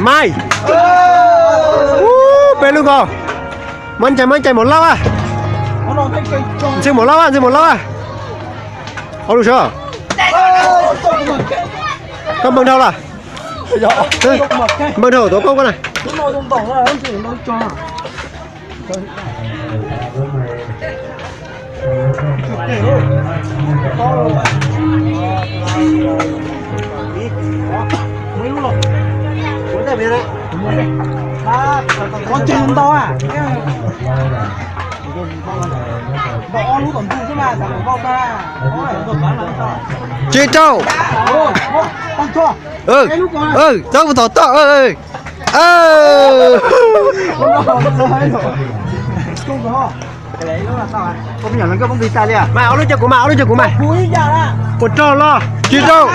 Mai. Ub, peb lub nkaus. Maj cai, maj cai maum laub a. Ntxhw maum laub a, ntxhw maum laub a. Ob lub sab. Koj npaj dhau lawm. Npaj dhau tau koj koj na. Tsib rau. Txawb mus tom toj. Mas ob lub cov kuv mas, ob lub cov kuv mas. Puas rog los? Tsib rau.